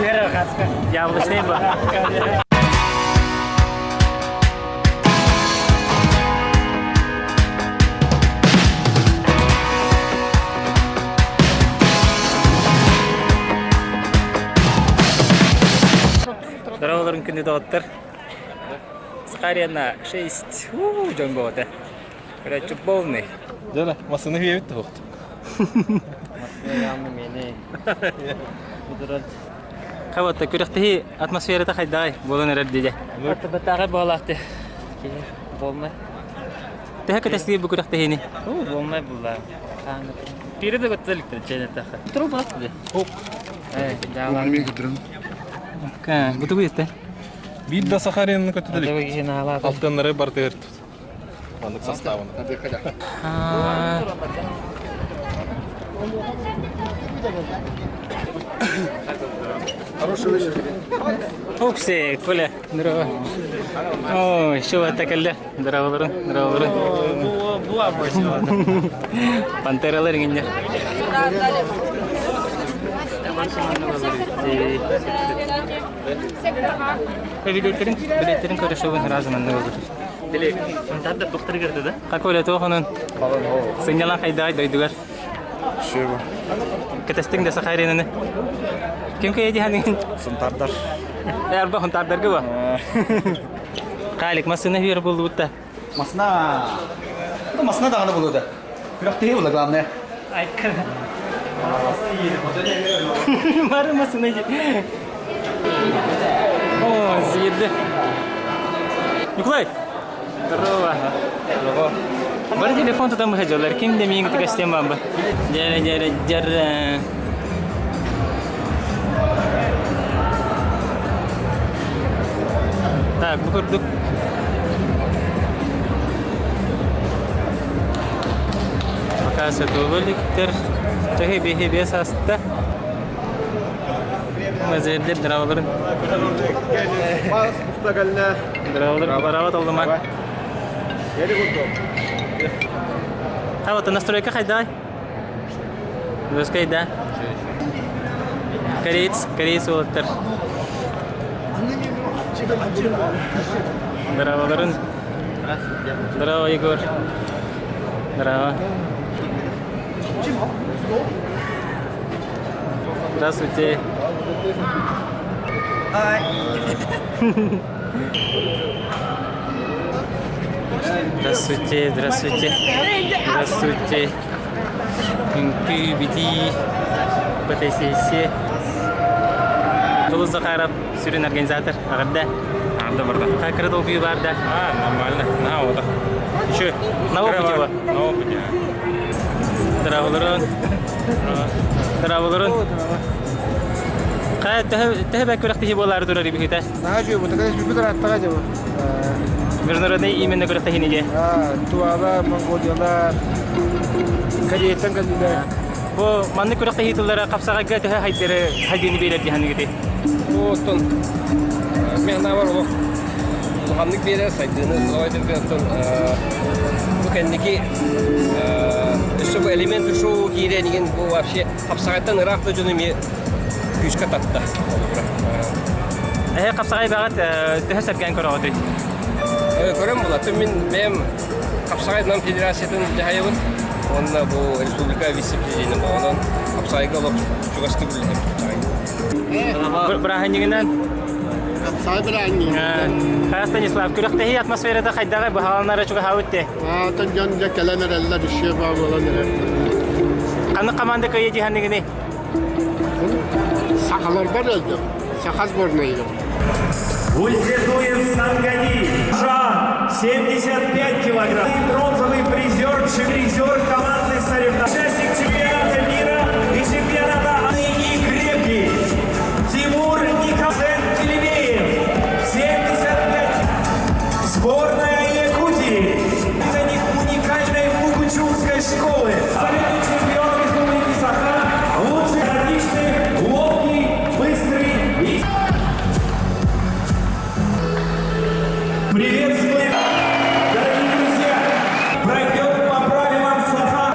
Яблочный ба. Здороваларын күндү доҕоттор. Сахарина 6. Дьон боҕото. Короче, полный. Дьэ, массыына үйэбит туһуохт. Хабатта күрэхтэһии атмосферата хайдаҕай буолан эрэр дии. Аттыбатааҕы буолаахты. Киһи буолмай. Төһө кэтэстиир бу күрэхтэһиини? Уу, буолмай булла. Пири да көттөлүктөр чэнэтаха. Туру баатты. Хук. Э, жаалан. Бу тугу истэ? Биир да Сахаринны көтүтэлик. Адабы киһи наалаата. Алтыннары бартыгар тут. Маннык составын. Упсик, Коля, здорово. Ой, что это кэллэ? Здороволорун, здороволорун. Пантералар иҥиннэр. Билеттерин, билеттерин көрүшөбүн разы манна болдур. Онтарда доктор кирди да? Какой туох онон? Сынньалаҥ хайдаҕай дойдугар? Шева. Кэтэстиҥ да Сахаринаны. Ким кэйэ диһаныгын? Сунтардар. Арба хунтардарга ба? Калик массыына үөр буллубут да. Масына. Ну, масына даҕаны булууда. Күрэхтэһии була главное. Айкын. Мары массыына О, съедді. Николай! Здорово. Здорово. Бары телефон тутан быһа Ким да миигин кэстиэн баамба. Дьэрэ дьэрэ дьэрэ. Так, бу курдук Пока сатуулуктар төһө биһи биэс аста. Мазердер драваларын. Дравалар барава толдумак. А вот настройка хайдай. Выскай, да? Кореец, кореец уолаттар. Здраволарын. Здорово, Егор. Здорово. Здравствуйте. Здравствуйте, здравствуйте. Здравствуйте. Үҥкүү, битии, ПТСС. Тулус Захаров, сүрүн организатор. Аҕырда. Анда барда. Хакыры долгуйу бар да. А, нормально. На, вот. Еще. На опыте бар. На опыте. Здраволорун. Здраволорун. Хай, төһө бэк күрэхтэһии буолаары турар ибихите? Наһаа үчүгэй бу такая сүппүт ырааттаҕа дьэ бу. Международный именно күрэхтэһиини дьэ. Тувала, Монголиялар, Кореяттан кэллилэр. Бу маннык күрэхтэһии тыллара хапсаҕайга төһө хайдары хайдыыны биэрэр диһаныгыты? Бу оттон мен бар олох улаханнык биэрэр сайдыыны давай оттон бу кэнники өссө бу элемент шоу киирэн игин бу вообще хапсаҕайтан ыраах да дьону эмиэ күүскэ татта холобура. Эһэ хапсаҕай баҕат төһө сэргээн көрөҕүтүй? Көрөн булатын мин бэйэм хапсаҕай нам федерациятын дьаһайабын уонна бу республика вице-президенин онон хапсаҕайга олох чугастык үлэлэһэбит. Бырааһынньыгынан Хапсаҕай бырааһынньыгынан. Хара Станислав, күрэхтэһии атмосферата хайдаҕай быһааланара чугаһаабыт те? Аата дьон дьэ кэлэн эрэллэр, үсүө баа буолан эрэр. Ханнык команда кыайа дьиһанныгыный? Сахаларбар өлдüm. Саха сборнайыгар. Ульзетуев Сангади. Жан, 75 килограмм. Бронзовый призер, призер командных соревнований. Участник чемпионата мира и чемпионата и крепкий. Тимур Николаев Келебеев, 75. Сборная Якутии. За них уникальной Мукучевской школы. Абсолютный чемпион Республики Саха. Лучший, отличный, ловкий, быстрый и... Приветствуем, дорогие друзья! Пройдет по правилам Саха.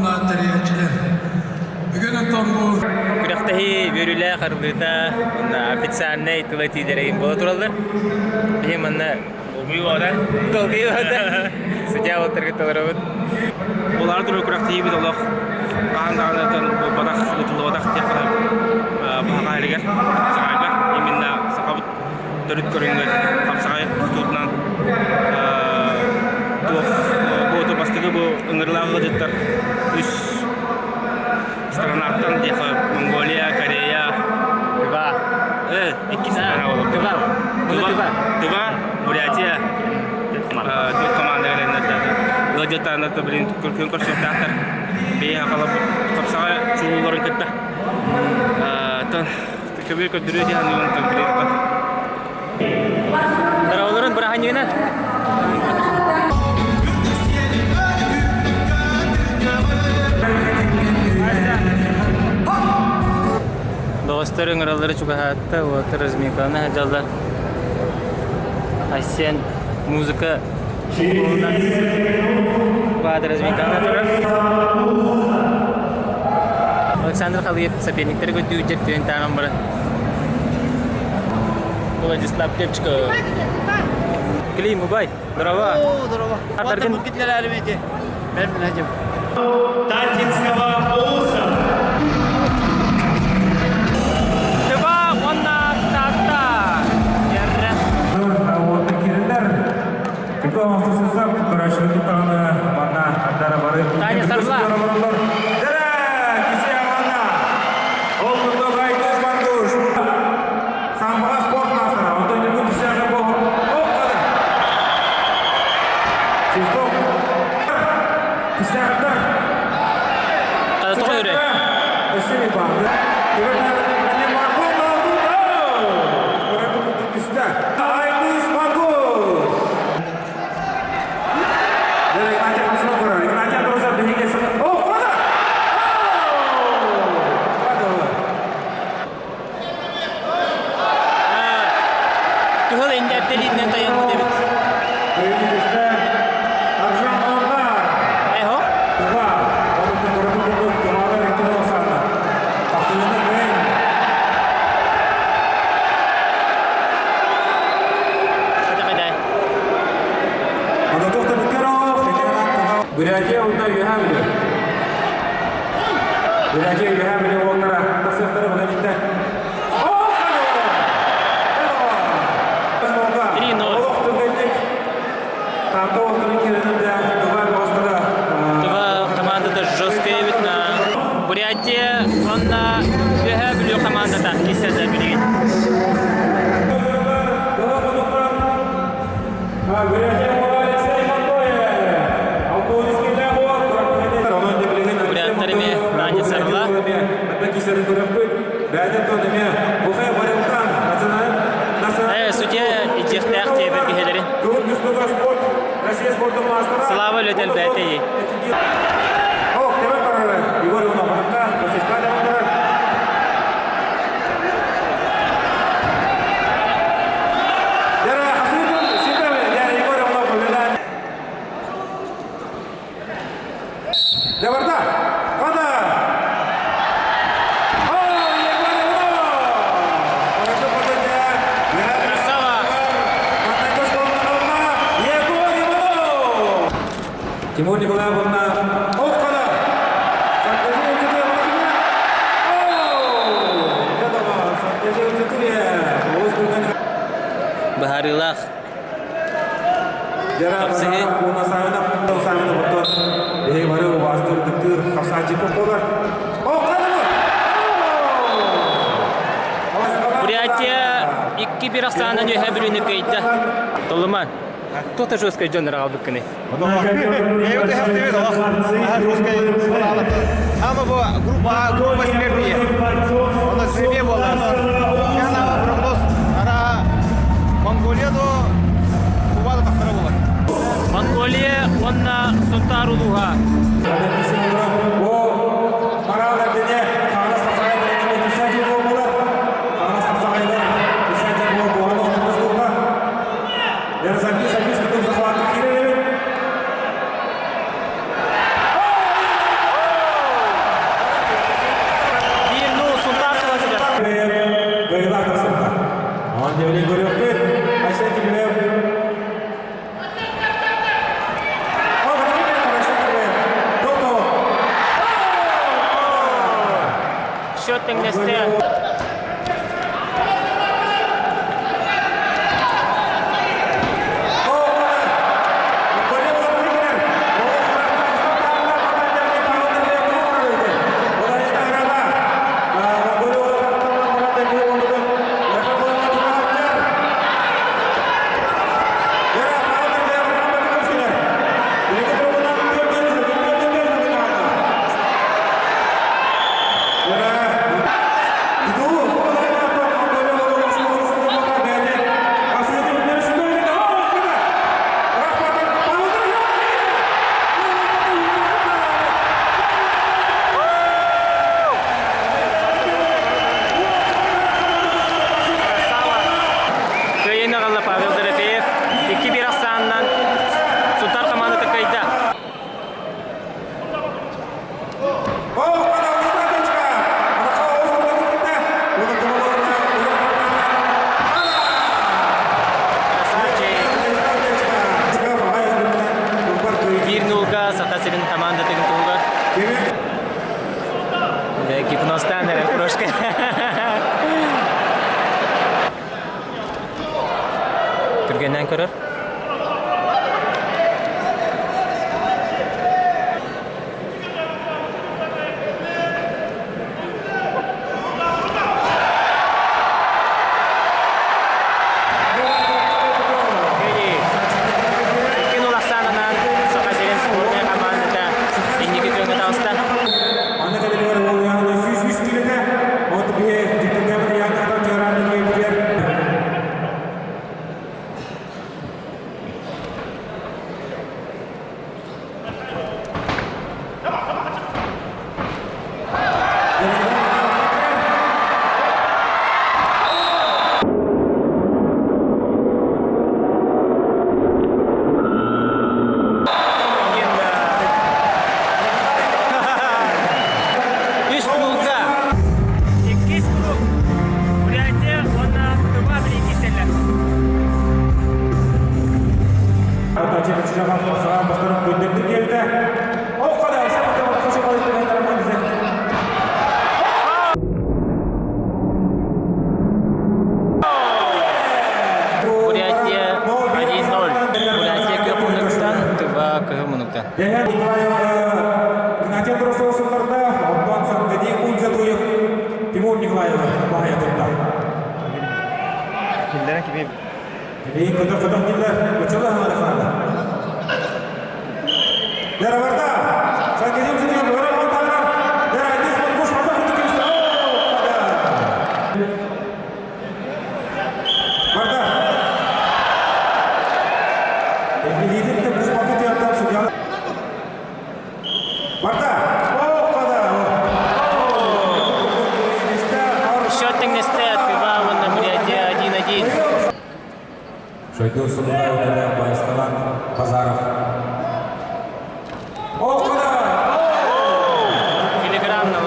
уонна тэрийээччилэр. Бүгүн оттон бу Күрэхтэһии үөрүүлээх арыллыыта уонна официальнай тыл этиилэрэ буола тураллар. Биһи манна Долгуйуота. Судья уолаттарга толоробут. Булаары турар күрэхтэһиибит олох хаһан даҕаны буолбатах, ыытыллыбатах диэххэ баһаҕа иһигэр хапсаҕайга именно сахабыт төрүт көрүҥэр хапсаҕай тустуутунан туох бу бастакы бу ыҥырылаах ыалдьыттар үс странаттан диэхэ Монголия, Корея, Тыва. Икки страна буолар. Тыва. Тыва, Тыва, Бурятия. Түөрт команда кэлэннэр ыалдьыттааннар блин күн көрсүөхтээхтэр. Бэйэ хапсаҕай чулууларын кытта. Көбүө көрдөрүө диэн конкретно. Здороволорун быраханньыгынан. Доҕостор ыҥыраллары чугаһаатта, уолаттар разминканы сылдьаллар. Айсен музыка Баатыр разминканы турар. Александр Халыев соперниктары көрдүүр түөн тааҕан баран Владислав Лепчиков. Клим, убай, здорово. О, здорово. Аттаргын Таттинского улуса. Тыва уонна Таатта. Ярра. Таня Сарла. Тоҕо өрө? Кыһыл иннэрдэлииннэн тайаммыт эбит. Эхо? Хайда-хайда. Бурятия уонна Үөһээ Бүлүү. Бурятия Үөһээ Бүлүү уоллара тахсыахтара була иликтэ. 3-0. Олох түргэнник Таатта уолларын кирэнэн да Тыва бөҕөстөрө Тыва командата жесткая эбит на Бурятия уонна Үөһээ Бүлүү командата киирсэллэр билигин. Буряттар эмиэ Таня Сарла. Судья итиэхтээх диэбит киһилэрин. Слава үлэтэ элбээтэ Красава! Тимур Николаевна Оккана! Быһаарыылаах хапсыһыы. Бурятия 2-1 ахсаанынан үөһээ Бүлүүнү кыайда. Толуман, туох жесткай дьон аҕалбыккыный? Ама бу группа группа смерти. Она себе была. Яна прогноз ара Монголия до Кубада тахтара буолар. Монголия уонна Сунтаар улууһа. Счет тэҥнэстэ. Кыайыыны аҕалла Павел Дорофеев. 2-1 ахсаанынан Сунтаар хамаандата кыайда. Биир нуулга Саха сирин командатын туһугар. Гипностан эрэ прошка. Түргэннэн көрөр. Икки улахсаанынан Саха сирин спорная командата инники күөҥҥэ таҕыста. Аны кэлигэр уолуйааны 103 килэтэ, от бие дьиктиргэбит ыйаахтан чыараан киэбитигэр Үс кулга. Иккис круг. Бурятия уонна Тыва билиҥҥи Бурятия 1-0. Бурятия күөх муннуктан, Тыва кыһыл муннуктан. Игнатий Андросов сылларда онтон Сангадий Унзатуев Тимур Николаев баһыйа тутта. Киллэрэн кими Билигин көтөх-көтөх дииллэр, учула хаҥара хаалла. Яра барда. Сангадий Унзатуев өрө таһаарар. Яра Айдис Монгуш хата куту кимсе. Барда. Билигин де куспаты тыаттан судья. Барда. О, када. Счет тэҥнэстэ Тыва уонна Бурятия 1-1. Шойду Сулутай удалял Байскалан Базаров. О, куда? Филигранно.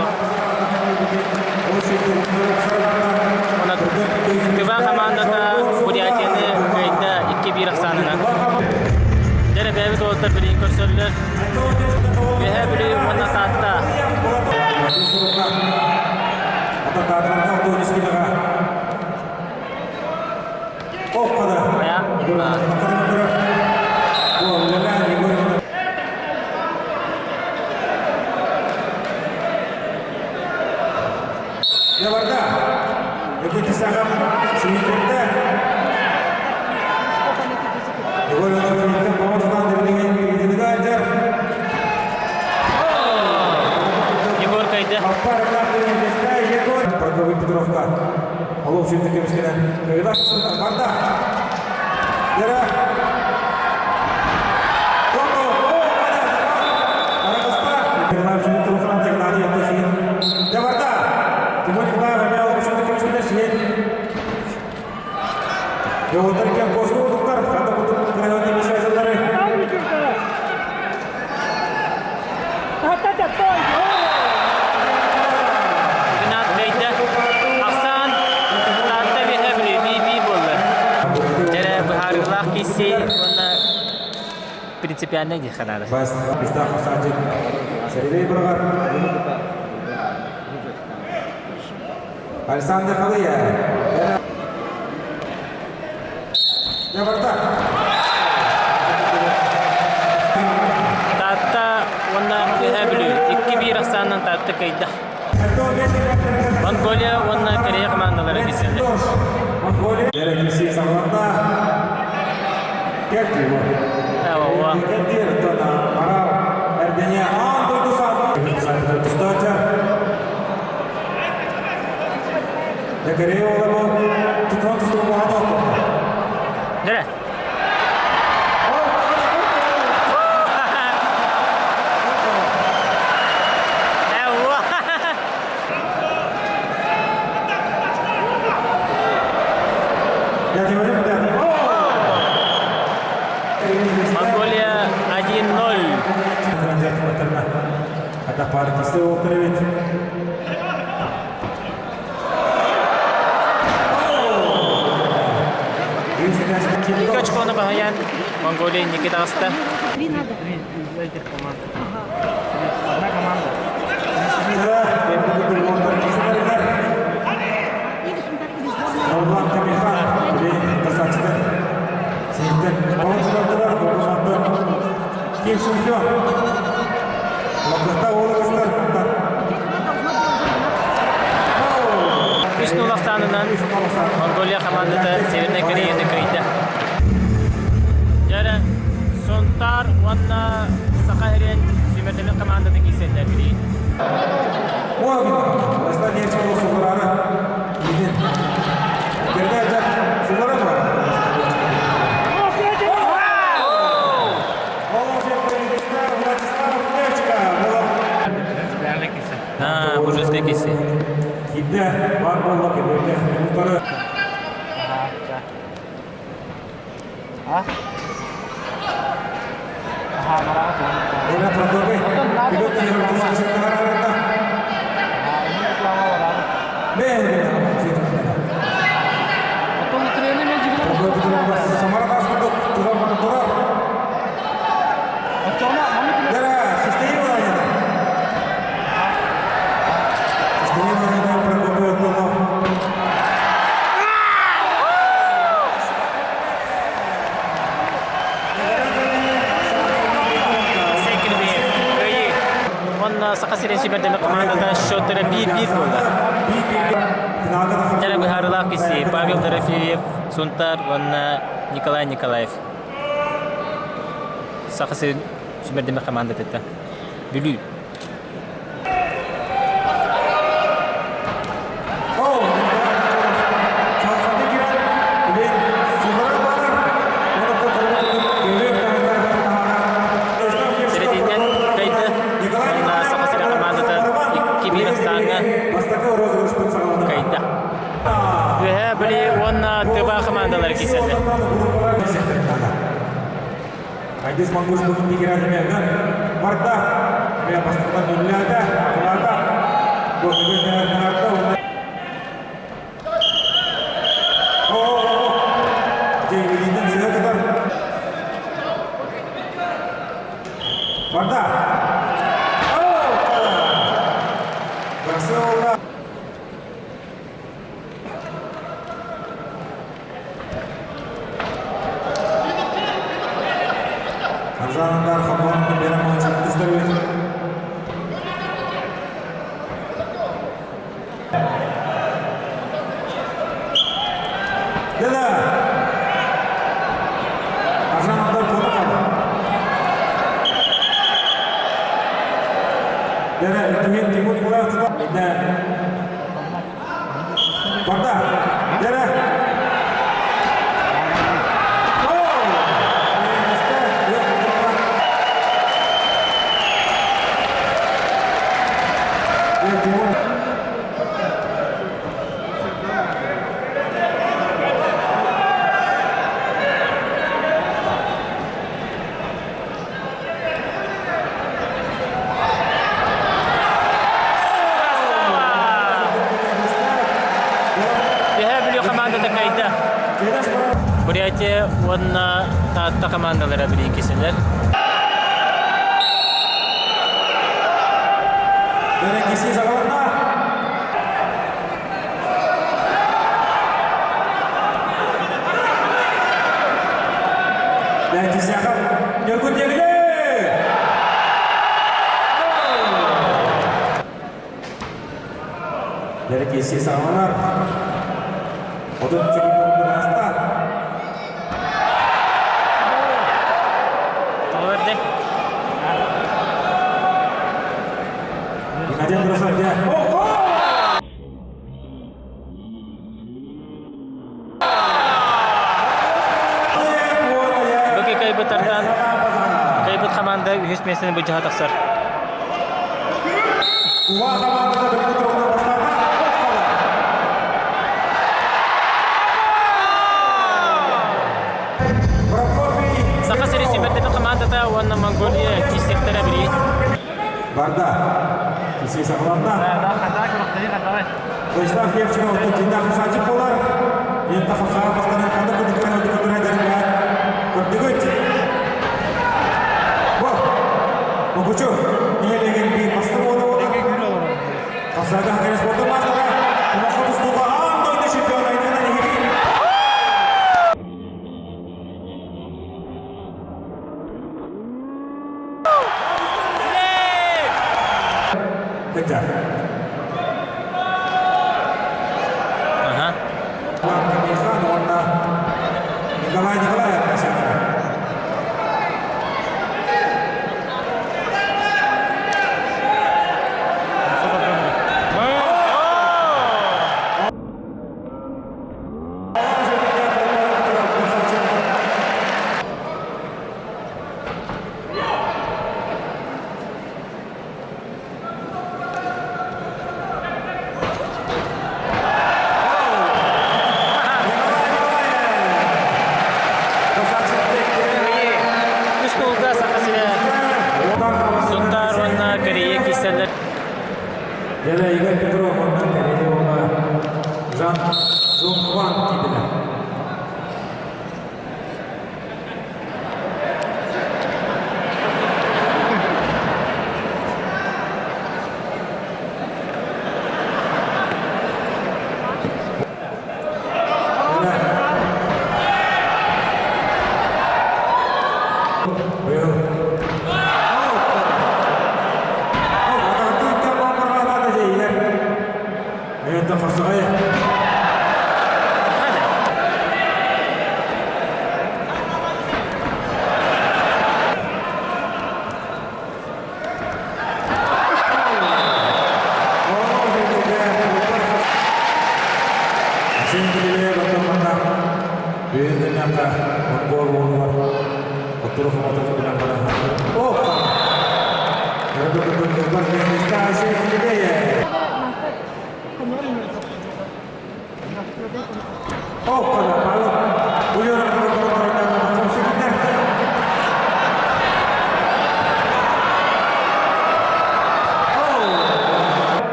Тыва командата Бурятияны кыайда 2-1 ахсаанынан. Дьэ бэйэбит уолаттар билигин көрсөллөр. Үөһээ Бүлүү уонна Таатта. Яварда. Өкөтү сахам сүйүтүрдэ. Егор Иванович помощнан дебилеген Егор кайда. Прокопий Петровка. Алло, şimdi кемскенен. Барда. Яра. Йоғытаркен қосылы ұлықтар, қата бұтып районның мешайзалары. Игнат кайда. Ахсан Таатта биһэ би буолла. Дьэрэ быһаарыылаах киси уонна принципиальный диэххэ наада. Бас, Бистахов Саджин, Сергей Брагар. Александр Халыя. Таатта уонна Үөһээ Бүлүү 2-1 ахсаанынан Таатта кыайда. Монголия уонна Корея командалара киирсэллэр. Нere? Монголия 1-0. Икки очкону баһыйан Монголия инники таҕыста. Одна команда. Үс нулахтаанынан Монголия командата Северная Кореяны кыайда. Дьэ Сунтаар уонна Саха сирин сүүмэрдэммит командатын киирсэллэр билигин. Аа, божественный киси. Уонна Саха сирин сүүмэрдэммит командата счеттара 1-1 буолла. Дьэ быһаарыылаах киси Павел Дорофеев, Сунтар уонна Николай Николаев. Саха сирин сүүмэрдэммит командата Бүлүү. Серединен кыайда уонна Саха сирин командата 2-1 ахсааҥҥа кыайда. Үөһээ Бүлүү уонна Тыба командалара киирсэллэр. Айдыс Монгуш бүгүн играть барда. Бастакынан үлләді, ақылада. Барда. Аржандар хабарында бераман чыктыстар. Дела. Аржандар қонақ алды. Дела, Тимур Тимур Николаев Да. Барда. Дела. Үөһээ Бүлүү командата кыайда. Бурятия уонна Таатта командалара билигин киирсэллэр. Яхап Ньургун Дегиле! Дәрекесі сағалар. Отын секунд аста. Тоҕо берди? Геннадий Андросов де. Ого! Бу кыайбыттартан кыайбыт хамаанда үһүс миэстэни былдьаһа тахсар. Тува командада билиги туругунан бастаата. Прокопий Саха сири сүүмэрдэммит хамаандата уонна Монголия киирсиэхтэрэ билигин. Барда. Кисей саҕаланна. Вячеслав Левчиков дьиҥнээх хамсааччы буолар. Лента хамсаҕа бастанан ханнык курдук көрдүгүт дьарыктаах көрдүгүт. Бу, Мукучу нэһилиэгин биир бастыҥ уола буолар. Хамсаага хакер спордун маастара, Кумахха тустууга аан дойду чемпиона Айтана Нихикин. Кытта. Аха. Камихан уонна Николай Николаев бэсиэтэ. Үс нолга Саха сирэ Сунтаар уонна Корея киирсэллэр. Дядя Игорь Петров уонна Корея уола Жан Жун Хван киирдилэр.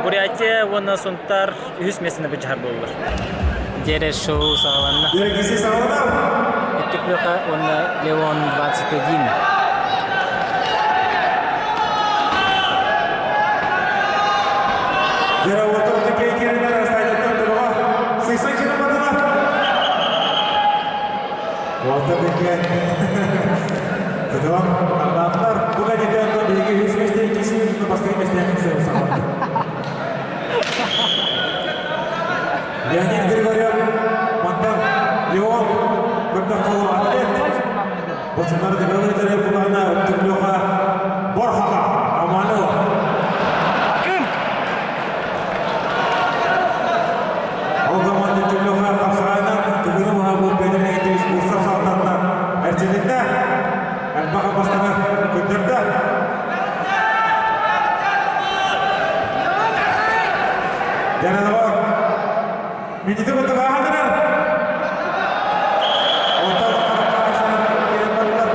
Бурятия уонна Сунтаар үһүс миэстэни былдьаһар буоллулар. Дьиэрэ шоу саҕаланна. Өттүк Леха уонна Леон 21. Леонид Григорьев, мантан Леон көрдөх атлет. Бочунар дегелер булана Өттүк Борхаға Аманова. Ол команда Түлөға қапсағайынан түгіні мұға бұл бәдіріне тегіс бұлсап салтаннан әрчелінде әлбаға бастана көндірді. Жанадығыр, Миндити бұтыға хадырар. Орталық қараққа келіп бардылар.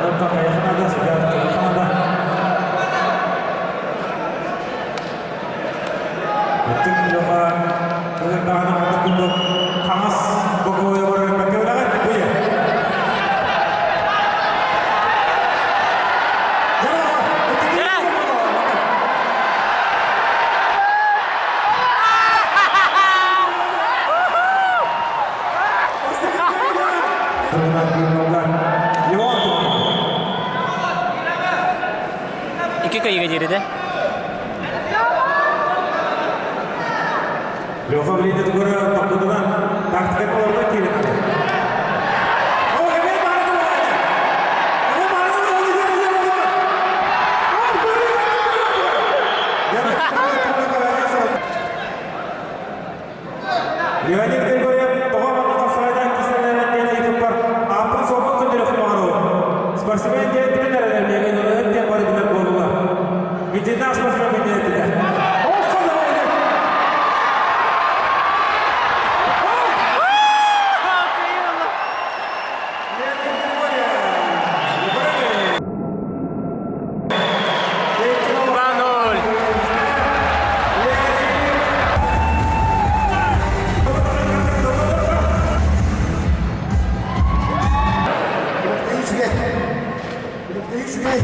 Онда қайханада, сидят қайханада. Өттік Леха кылырдағаны аты күндік қаңас боковой барар бәкке бұйы. диэри Леха билиитин көрө тохтутунан тактика олордон киирэн Леонид Григорьев тоҕо манна хапсаҕайдаан киирсэллэрин диэн ыйытыппар ааппын суоппун күндүрүөх баҕарабын. Спортсмен диэн билэн эрэр миигин ырыһыт диэн бары билэр буоллулар. Митиннээх спортсмен диэн этилэр. Ол Два-ноль. Күрэхтэһии үчүгэй. Күрэхтэһии үчүгэй.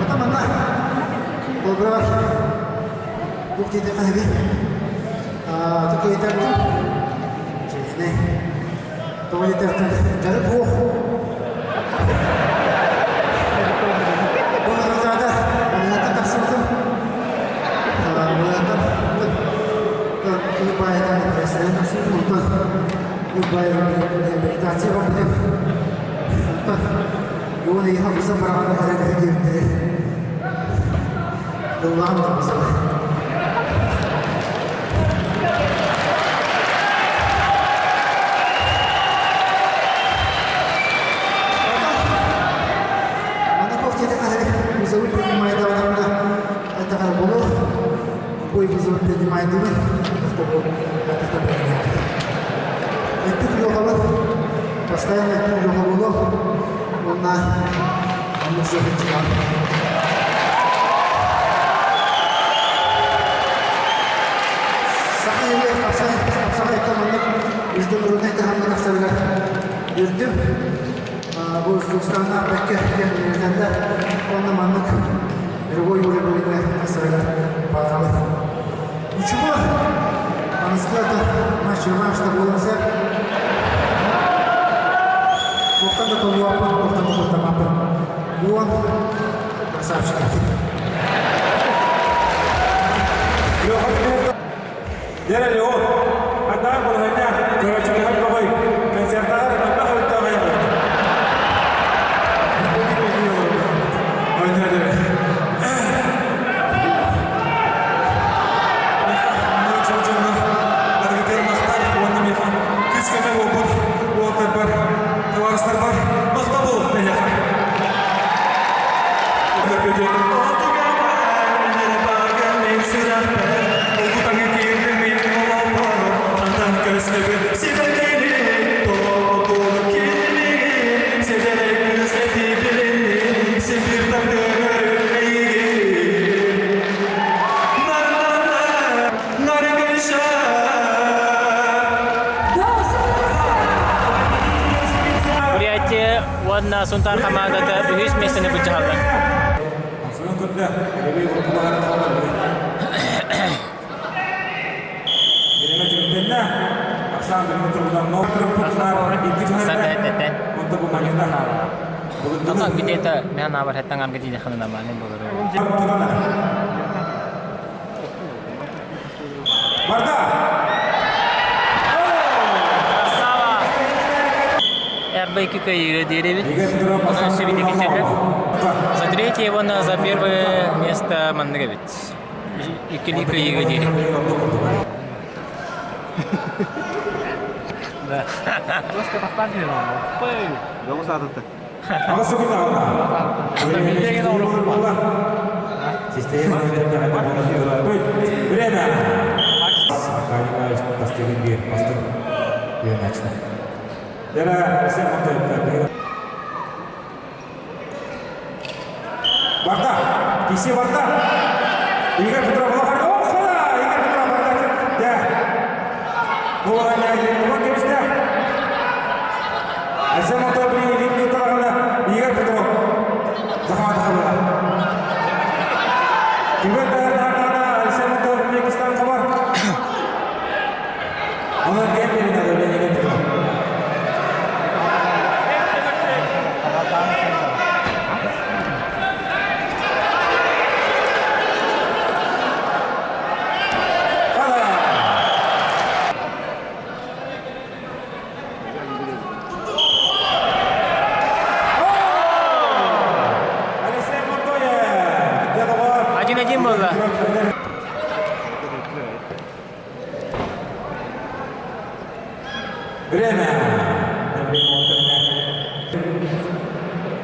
Ота манна Добрар туох диэтэххэ эбит. Тукуйтардым. Чиэһинэй. Тоҕо диэтэхтэн дьарык суох. Бу ырытаата балыыһаттан тахсыбытым. Балыыһаттан киһи баайытан эпэрээссийэлээн тахсыбытым. Онтон реабилитация барбытым. Онтон уон ыйга хапсан бараҕан эрэн диэбиттэрэ. Ыллаан да басабы. Манна туох диэтэххэ вызовы принимает даҕаны эттэҕэ буолуо. Бой вызовы принимает дыбын. Это принимает. Эттик лёхабыт постоянно эттик лёха буолуо. Уонна оннук сыһыт Саха еле хапсаҕай маннык международнай таһымҥа тахсарыгар үөрдүм. Бу Узбекистанна бэккэ диэн үөрэтэллэр. Уонна маннык мировой уровеньҥа тахсарыгар баҕарабын. Ничего, аныска это матч реваншта буолан сөп. Туохтан да толлуоппун, туохтан да куттаммаппын. Леон красавчик эбит. Дьэ, Леон, ханнаах балаһыанньа көрөөччүлэһэр бөҕөй, концертааҕар элбэх өрүттээх айаннарбыт. Күс-көмө буолбут уолаттарбар, табаарыстарбар махтал буолуох эһиэхэ. Бурятия уонна Сунтаар хамаандата үһүс миэстэни былдьаһаллар. Суйун көрдө, эрэбий уруккулаһарын хаалар Бириме түмүктэннэ. Ахсаан билиҥҥи туругунан нол труппутунар икки түһэрдэ. Онто бу маньына. Ата где-то мен абар хеттан арга диде ханына маны болор. Барда! Красава! РБ кыйыга диэбит. За третье его на за первое место маннык эбит. Иккили кыйыга диэри. Да. Время! Барда! Киси барда! Игорь Петров О, хода! Игорь Петров барда! Да! Айсен Игорь Петров захват хабара. Айсен Узбекистан хабар. Onun кем Игорь Петров. буолла. Время.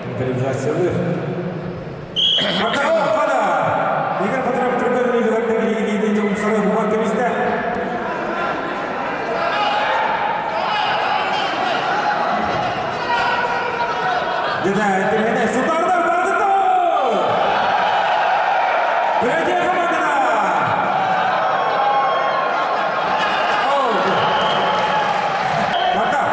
Импровизациялы. Макаров Фада! Игорь Петров түргөн мейлерден умсары уман кебисте. Деді, тіргене, Султандар барды Бретия командада! Барда!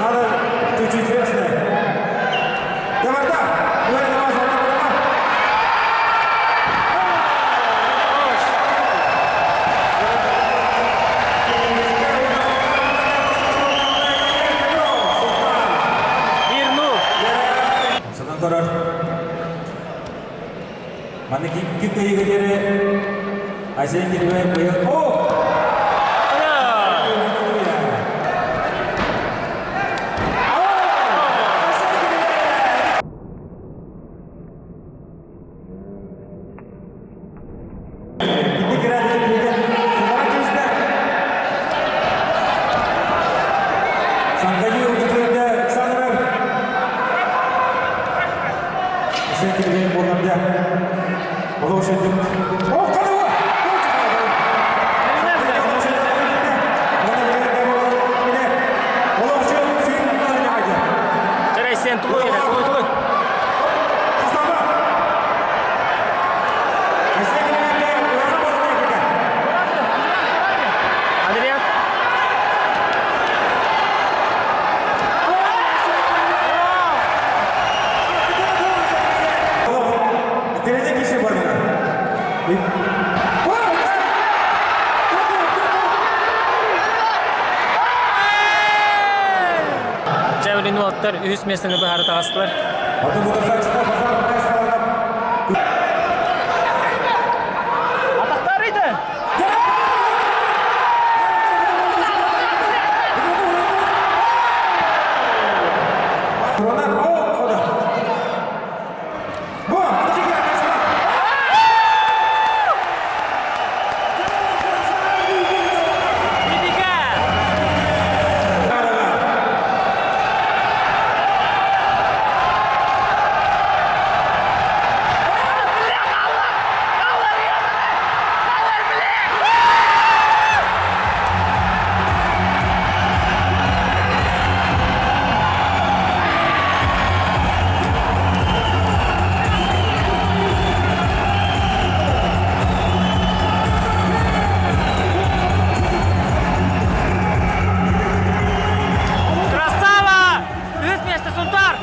Надо чуть-чуть вверх. Давай, да! Санан көрөр. Маны ким кыйыгы Айсен Кирбай быйыл. О! Айсен тулуй, тулуй, тулуй. Адриан. Чэвлин уолаттар үһүс миэстэни быһаары таҕыстылар. Атахтарыйды! Красава! Үс миэстэ Сунтаар!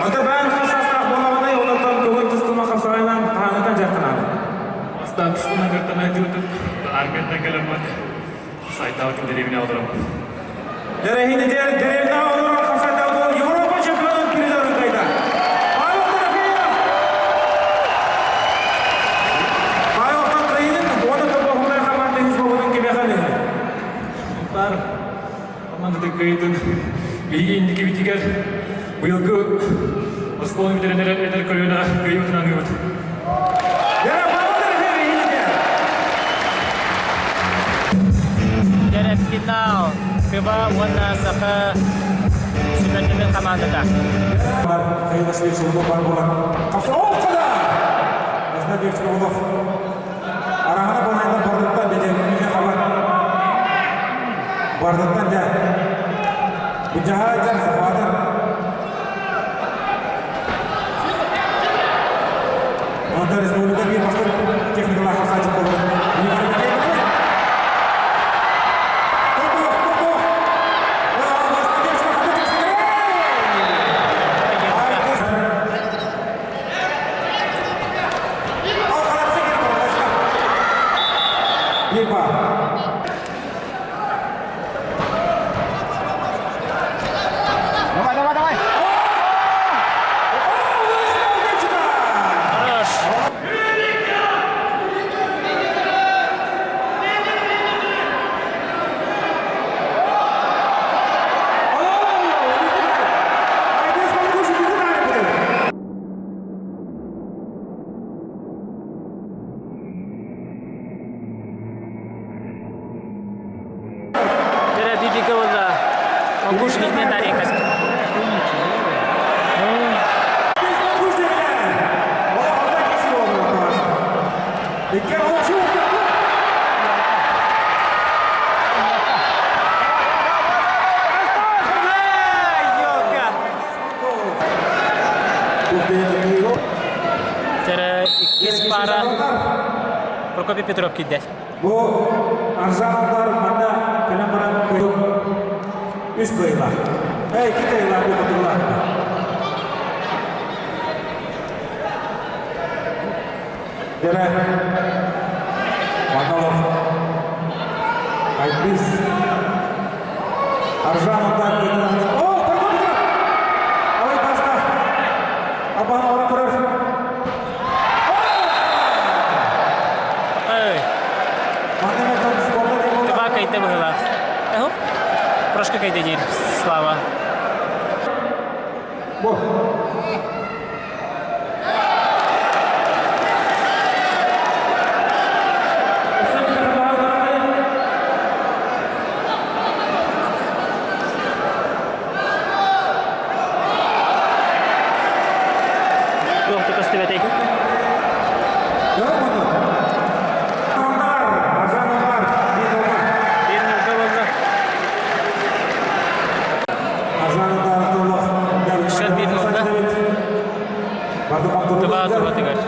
Ата бән хасастақ болағанай, онытан көңіл тұстыма қапсағайынан қағанатан жақтанады. Бастан тұстына кіртана айтып армиядан келемін. Сайтауытын деревне аударамын. Дәрәхин дер деревне аударам қапсайтауды Европа чемпионы призерін қайда. Павел Дорофеев! Павел Қайынын, оны тобоғындай команда Хизболлының кебеханы. Бар командада кыйдын. Биги индики битигер быйылгы осколын битеренер эдер көлүнө кыйыбытын аныыбыт. Дәрә Павел Дорофеев индики. Дәрә финал. Кыба уонна Саха сүбэрдэммит командата. Михаил Васильевич Шелунов бар буолан хапса О, кода! Василий Шелунов Араһана балайдан бардыттан деді міне хабар бардыттан дә Бүжаһа жар захватан Онта республика биир бастыҥ техникалаах хамсааччы буолбут. Давай, давай, давай! Хорош! Дөрө бибиге болла. Монгуш илтинен тарикас. Дөрө иккис пара Прокопий Петров киирдэ. Бу Аржановлар манна кэлэн баран үс кыайыылаах. Эй, икки кыайыылаах бу хотуллаах. Дэрэ Манолов Айбис Аржановлар О, Прокопий Петров! Ой, баста! Абан ора көрөр. Ой, Тыва кайта быһыылаах. Эһу, Прошка кайда диир Слава. Бу. Туох да көстүбэтэй. Биир нолга буолла. Счет биир нолга. Тыва тыва тыгар.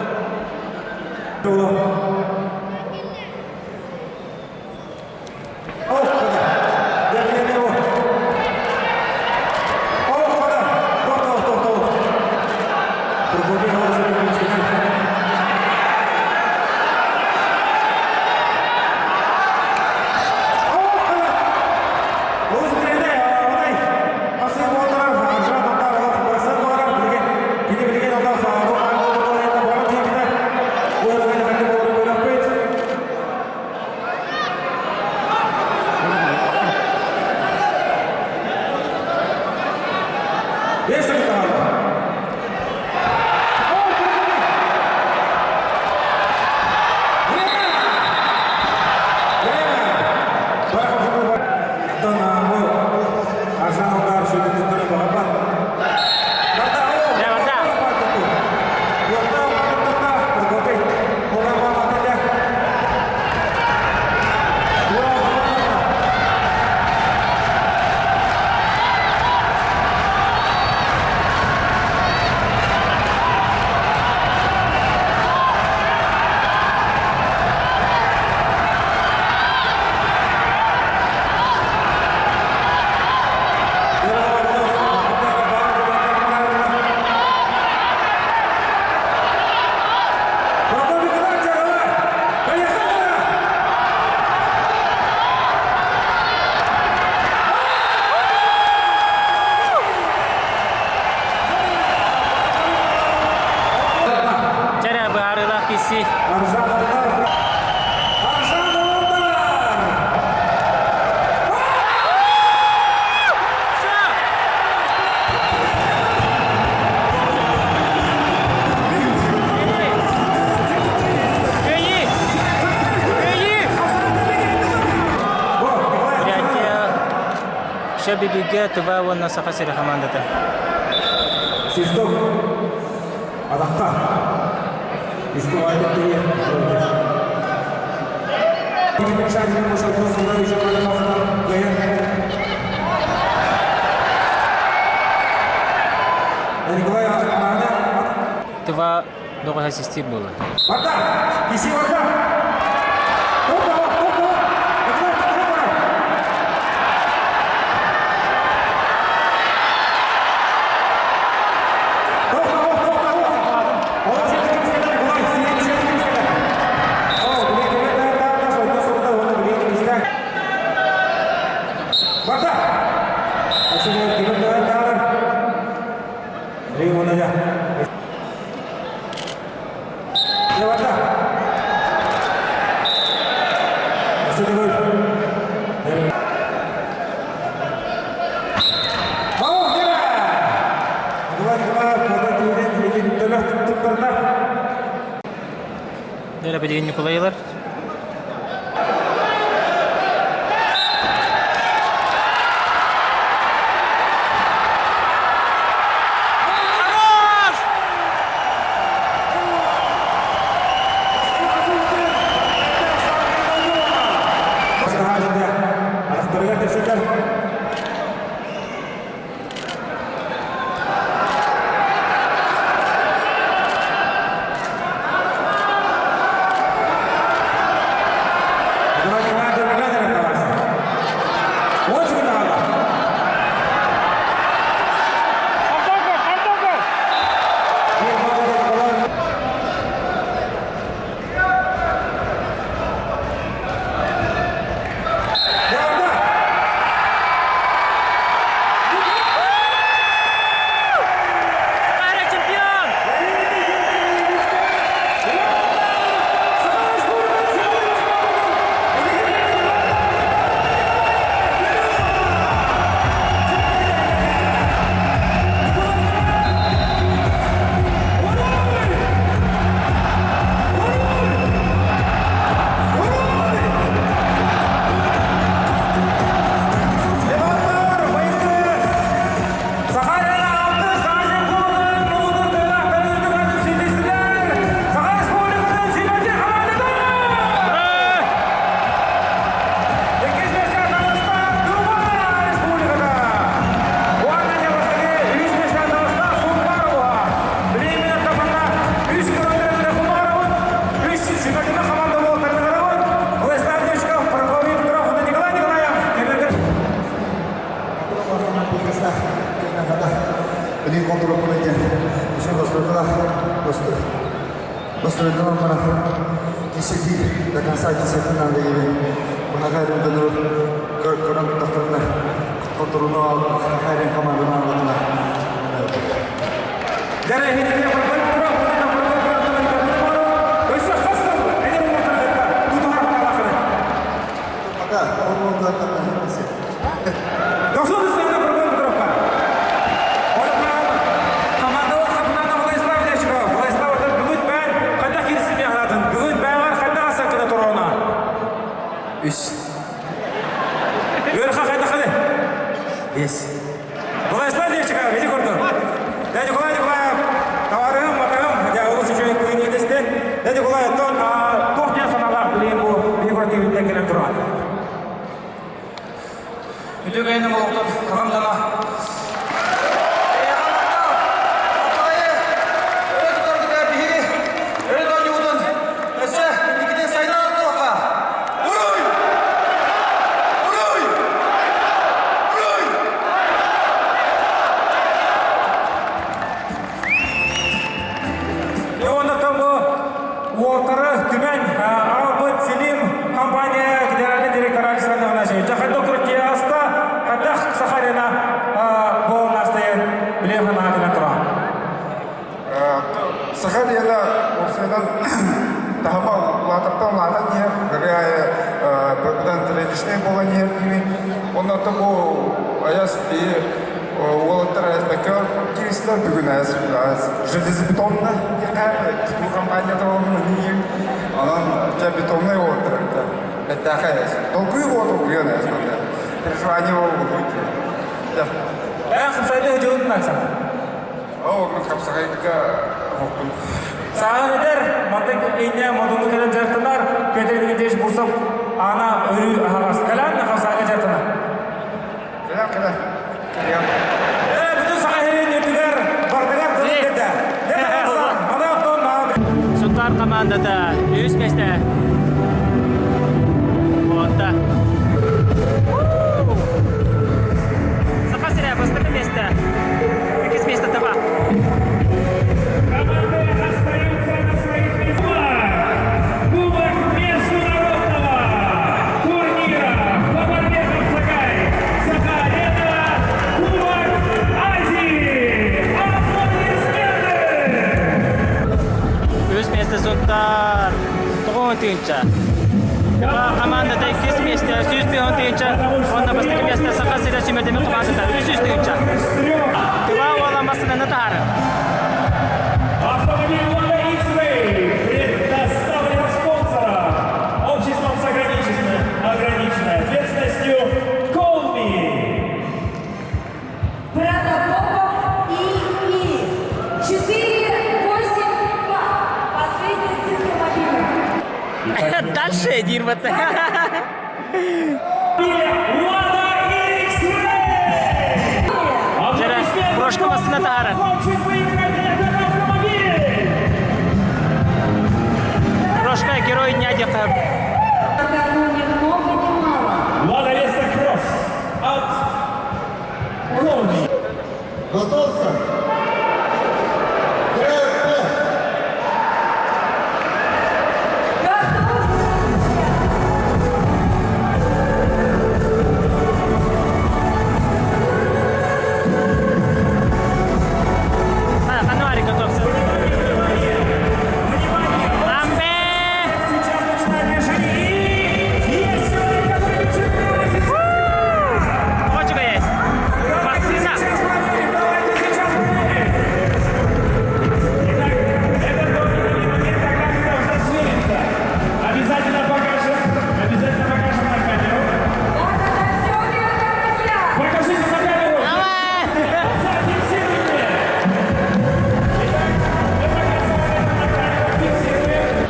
Дьэ, барда. Дьэ, быһаарыылаах киси. Кыайыы! Кыайыы! Бурятия Шабибигэ Тыва уонна Саха сирэ хамаандата. Свисток. Атахха. Тыва доҕоһо систиир буолла. Дьэ, билигин Ньукулайлар. Оо, мин хапсаҕайга оһохпун. Саҕан этэр, мантан инньэ модуну кэлэн дьарыктанар Петр Дмитриевич Бурцев аана өрүү аһаҕас. Кэлэн хапсаҕайга дьарыктанар. Кэлэн, кэлэн. Кэлиэм. Ээ, бүтүн Саха сирин үрдүгэр бардыгар тылын биэрдэ. Сунтаар командата үс миэстэ. Уонта. Саха сирэ бастакы миэстэ. Иккис миэстэ таба. Команды остаются на своих местах. Кубок международного турнира по борьбе Сагай. Саха-арена. Кубок Азии. Аплодисменты! Үс миэстэ Сунтаар. Тоҕуон тыынча. Таба командата иккис миэстэ 100 тыынча. Уонна бастакы миэстэ Саха сирэ сүүмэрдэммит командата 300 тыынча. Тыва уола массыынаны таһаарар. Автомобиль Лада X-Ray предоставлен спонсором обществом с ограниченной, ограниченной ответственностью Колми. Протопопов ИИ. 4, 8, 2. Последняя цифра мобильного. Дальше диир бата. Лада X-Ray! Дьэрэ, брошка массыына таһаарар. Хочет выиграть этот автомобиль! Брошка герой дня диэххэ. На кону ни много ни мало. Лада Веста Кросс от Колми. Готовься! Крепко! Готовы, друзья? А, Ануарий готовься. Амбе! Сейчас начинает движение. И есть человек, который бежит прямо сейчас. Очко есть. Массыына. Сейчас проверим, давайте сейчас проверим. Итак, это тот момент, когда мы должны свериться. Обязательно покажем, обязательно покажем на камеру. Да-да-да, все верно, друзья. Покажите на камеру. Давай! Зафиксируйте. Итак, мы показываем это на камеру, фиксируем.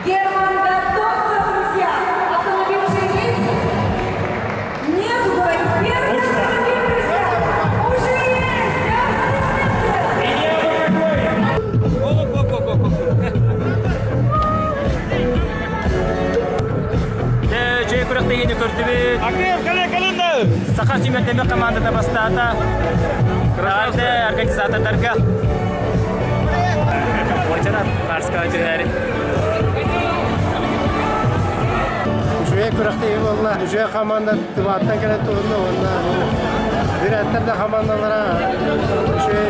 Герман Готовцев, друзья. Автомобиль уже имеется? Нету, говорит. Первый автомобиль, друзья. Уже есть. Аплодисменты. И не абы какой. Дьэ, үчүгэй күрэхтэһиини көрдүбүт. Саха сүүмэрдэммит командата бастаата. Эҕэрдэ организатордарга. Уочарат Барска түһээри. Үчүгэй күрэхтэһии буолла. Үчүгэй команда Тываттан кэлэн туһунна уонна бүрээттэр да командалара үчүгэй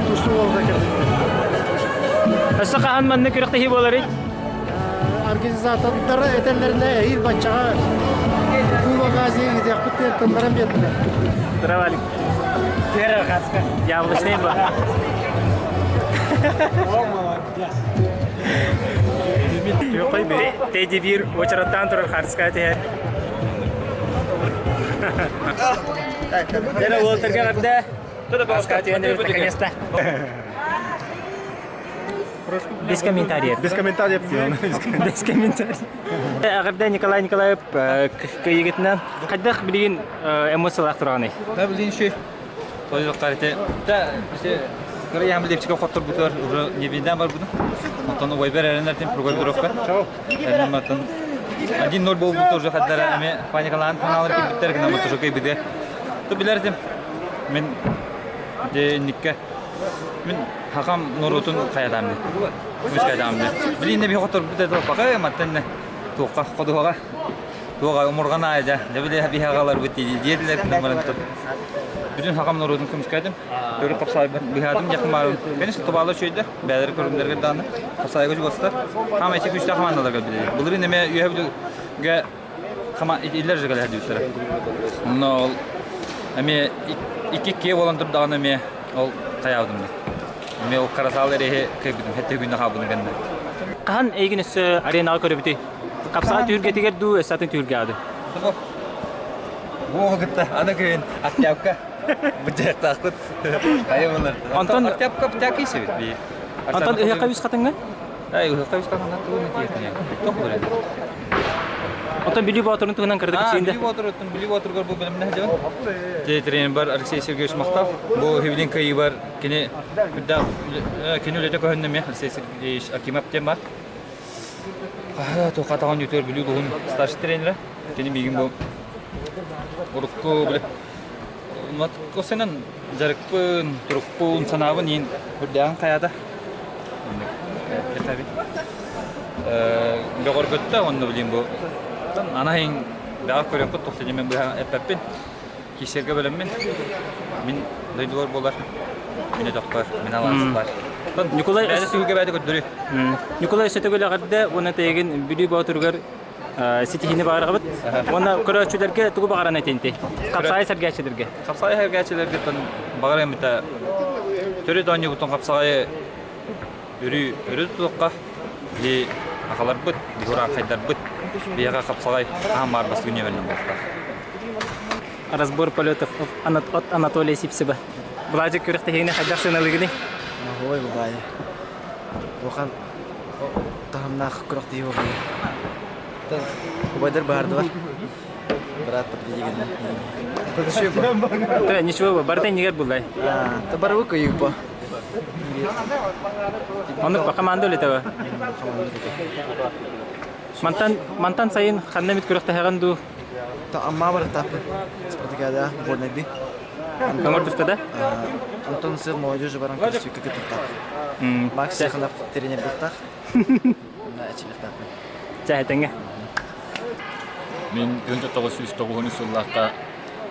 тустуу буолда кэлбиттэр. Өссө хаһан манна күрэхтэһии буоларый? Организатордар этэллэринэ эһиил баччаҕа Кубок Азии ыытыахпыт диэн тылларын биэрдилэр. Здорово, Алик. Первый хаска. Яблочный был. О, молодец. Тедди биир уочараттаан турар хаартыска түһэр. Дьэ, уолтарга эҕэрдэ. Хаска түһэн наконец-то. Без комментариев. Без комментариев. Без комментариев. Эҕэрдэ Николай Николаев кыайыыгытынан. Хайдах билигин эмоциялаах тураҕыный? Да, блин, еще Тойуохтар ити. Да, все кыра яһам лепчика хотторбутугар уже не биндан бар буду. Онтон убайбар эрэнэр прокуратуровка. Эрэнматын 1-0 болбут уже хаддара эме паникалаан ханалар кирбиттер гына уже кыйбыды. То билэрдим. Мен де никке мин хакам норуотун хаятаамды. Көмүскайдаамды. Билин би хотторбут это бака маттан туохха ходуһага туоға умурган айда дебиле биһагалар бит диэдилер номерын бүтүн хакам норуотун көмүскайдым. Төрүт хапсайбын быһаатым якын барым. Конечно, тубалар чөйдө, бәлер көрүмдөргө дааны. Хапсайга жугастар. Хама эче күчтө командаларга биле. Былырын неме үйөбүгө хама иллер жыгал хадиуттара. Но ол эме икки ке болан тур дааны эме ол таябдым. Эме ол карасал эрехе кыйбытым, хетте күннө хабыны генде. Хаһан эйигин өссө аренаҕа көрөбүтүй? Хапсаҕай түһүлгэтигэр дуу, өссө атын түһүлгэ ады? Бу кытта аны күн октябка. Быдьаахтаахпыт. Хайа булар. Онтон Октябка бтякийсибит би. Онтон ыһыахха үс хатыҥҥа? Ай ыһыахха үс хатыҥҥа тугун этиэтине. Тох булар. Онтон Бүлүү Боотурун туһунан кырдык кэпсиинде. Бүлүү Боотуруттан Бүлүү Боотургар бу билимнэ дьон. Тренер бар Алексей Сергеевич Махтав. Бу хибилин кыйы бар кини кини үлэтэ көһүннэ Алексей Сергеевич Акимов диэн бар. Туохха таҕан үтүөр Бүлүү улууһун старший тренерэ. Кини миигин бу урукку били Осенен дьарыкпын, турукпун, санаабын иин үрдээҕин хайаата. Оннук бөҕөргөттө онно билин бу анаһын бэҕэ көрүөхпүт тохту мен быһа эппэппин. Киисэргэ бөлөммүн. Мин дойдубар буолар. Мин өтөхпөр, мин алааспар. Николай Бэйэтэ бэйэтэ көрдөрүү. Николай Сөтөгөл эҕэрдэ уонна тэйигин Бүлүү Боотуругар ситиһиини баҕарабыт. Уонна көрөөччүлэргэ тугу баҕаран этинти? Хапсаҕай сэргээччилэргэ. Хапсаҕай сэргээччилэргэ баҕар эмитэ төрүт оонньуубутун хапсаҕайы өрүү өрүү тутуохха били ахаларбыт, биһураахайдарбыт биһиэхэ хапсаҕай аһан баар бастыгы ньүөмэринэн буолуохтаах. Разбор полетов от Анатолия Сипсева. Былаадьык күрэхтэһиини хайдах сыаналыыгыный? Ой, бабай. Улахан таһымнаах күрэхтэһии буолла. Убайдар баардылар. Брат подведигеннер. Да, ничего, барыта иннигэр буллай. Та барыбы кыйыппа. Оннук команда үлэтэ Мантан мантан сайын ханна эмит күрэхтэһэҕин дуу? Та амма барыттааппын. Спартакиада сборнайды. Көҥөр түстэ да? Антон сыр молодежи баран көрсүүккэ кыттыктаах. Макс Сеханов тренердыктаах. Эчиликтаахпын. Чэ, этэҥҥэ. Мин 1909 сыллаахха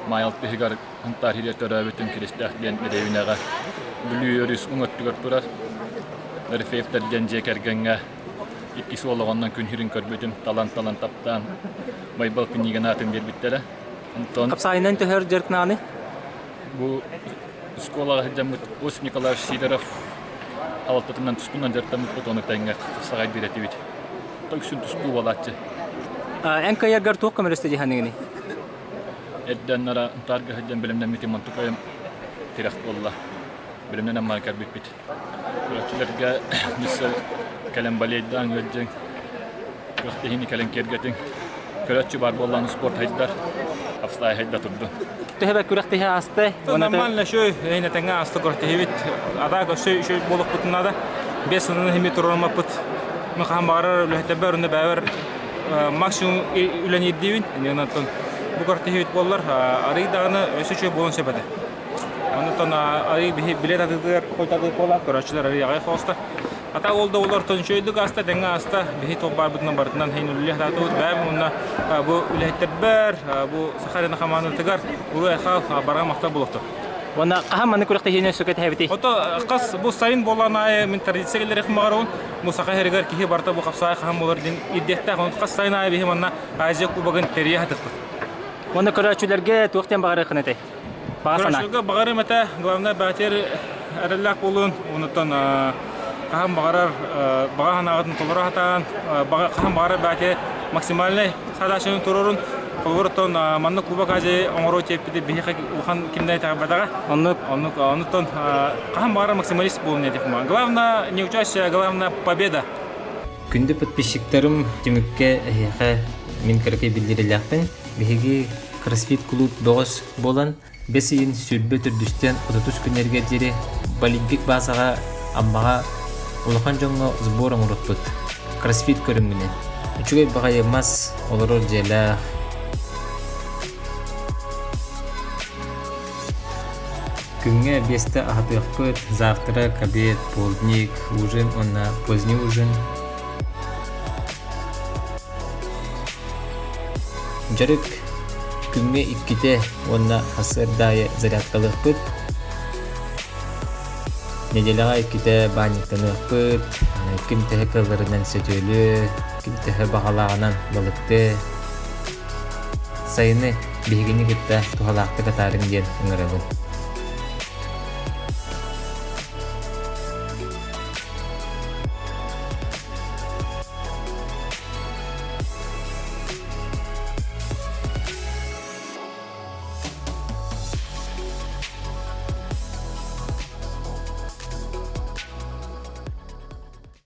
Маай алтыһыгар Һунтаар иһигэр төрөөбүтүм Киристээх диэн дэриэбинэҕэ Бүлүү өрүс уҥа өттүгэр турар Рефеевтэр диэн дьиэ кэргэҥҥэ иккис уол оҕоннон күн сирин көрбүтүм, талан-талан таптаан Байбал Пинигин аатын биэрбиттэрэ. Онтон Хапсаайынан төһөр дьарыктанаҕыный? Бу оскуолаҕа сылдьаммыт Осип Николаевич Сидоров алтатынан туспунан дьарыктаммыппыт, ону тэҥҥэ саҕайдыыр этибит. Үксүн тустуу буолааччы. Эн кыайаргар туох көмөлөстө дии саныыгыный? Эрдэн нара ынтаарга сылдьан бэлэмнэммитим онтукайым тирэх буолла. Бэлэмнэнэн маан кэлбиппит. Көрөөччүлэргэ өссө кэлэн балейдаан ыалдьыҥ, күрэхтэһиини кэлэн киэргэтиҥ. Көрөөччү баар буоллаҕына спорт хайдар, хапсаҕай хайда турдун. Төһө күрэхтэһии ааста? Нормально еще эйин этэҥҥэ ааста күрэхтэһиибит. А так өссө үчүгэй буолуохпутун наада. Бес сылынан хими туруормаппыт. Мен хаһан баҕарар үлэһиттэрбэр уонна бэйэбэр максимум үлэни ирдиибин. Онон бу күрэхтэһиибит буоллар арый даҕаны өссө үчүгэй буолуон сөп этэ. Онтон арый биһи билет атыытыгар хойутаатык буолла, көрөөччүлэр арый аҕай хоста. Ата ол да олортон үчүгэйдик ааста, тэҥҥэ ааста. Биһи туох баарбытынан барытынан иһин үлэлиэх таатыбыт. Бэйэм уонна бу үлэһиттэрбэр, бу Саха Арена хамаандатыгар улуу айхал барҕа махтал буолуохтун. Уонна хаһан маннык күрэхтэһиини өссө кэтэһэбитий? Ото хас бу сайын буолан аайы мин традиция киллэриэх баҕарабын. Бу Саха сиригэр киһи барыта бу хапсаҕай хаһан буолар диэн ирдиэхтээх. Онон хас сайын аайы биһи манна Азия Кубогын тэрийэ сатыахпыт. Уонна көрөөччүлэргэ туох диэн баҕарыаххын этэй? Баҕа санаа. Көрөөччүлэргэ баҕарым этэ, главное баатер эрэллээх буолуун, онуттан хаһан баҕарар баҕа санааҕытын толоро сатаан, хаһан баҕарар баатер максимальнай задачаны туруорун. Холобур, оттон маннык Кубок Азии оҥоруо диэппити биһиэхэ улахан кимнэй итэҕэйбэтэҕэ. Оннук. Оннук, онуттан хаһан баҕарар максималист буолун диэтих. Главное не участие, главное победа. Күндү подписчиктарым, түмүккэ эһиэхэ мин кыракый биллэрилээхпин. Биһиги Кроссфит кулууп бөҕөс буолан, бэс ыйын 20 төрдүстэн 30 күннэригэр диэри Олимпик баазаҕа Аммаҕа улахан дьоҥҥо сбор оҥорбуппут. Кроссфит көрүҥүнэн. Үчүгэй баҕайы мас, олорор дьиэлээх. Күҥҥэ биэстэ аһатыахпыт, завтрак, обед, полдник, ужин уонна поздний ужин. Дьарык күҥҥэ иккитэ уонна сарсыарда аайы зарядкалыахпыт. Нэдиэлэҕэ иккитэ баанньыктаныахпыт, ким төһө кыалларынан сөтүөлүө, ким төһө баҕалааҕынан балыктыа. Сайыны биһигини кытта туһалаахтык атаарыҥ диэн ыҥырабын.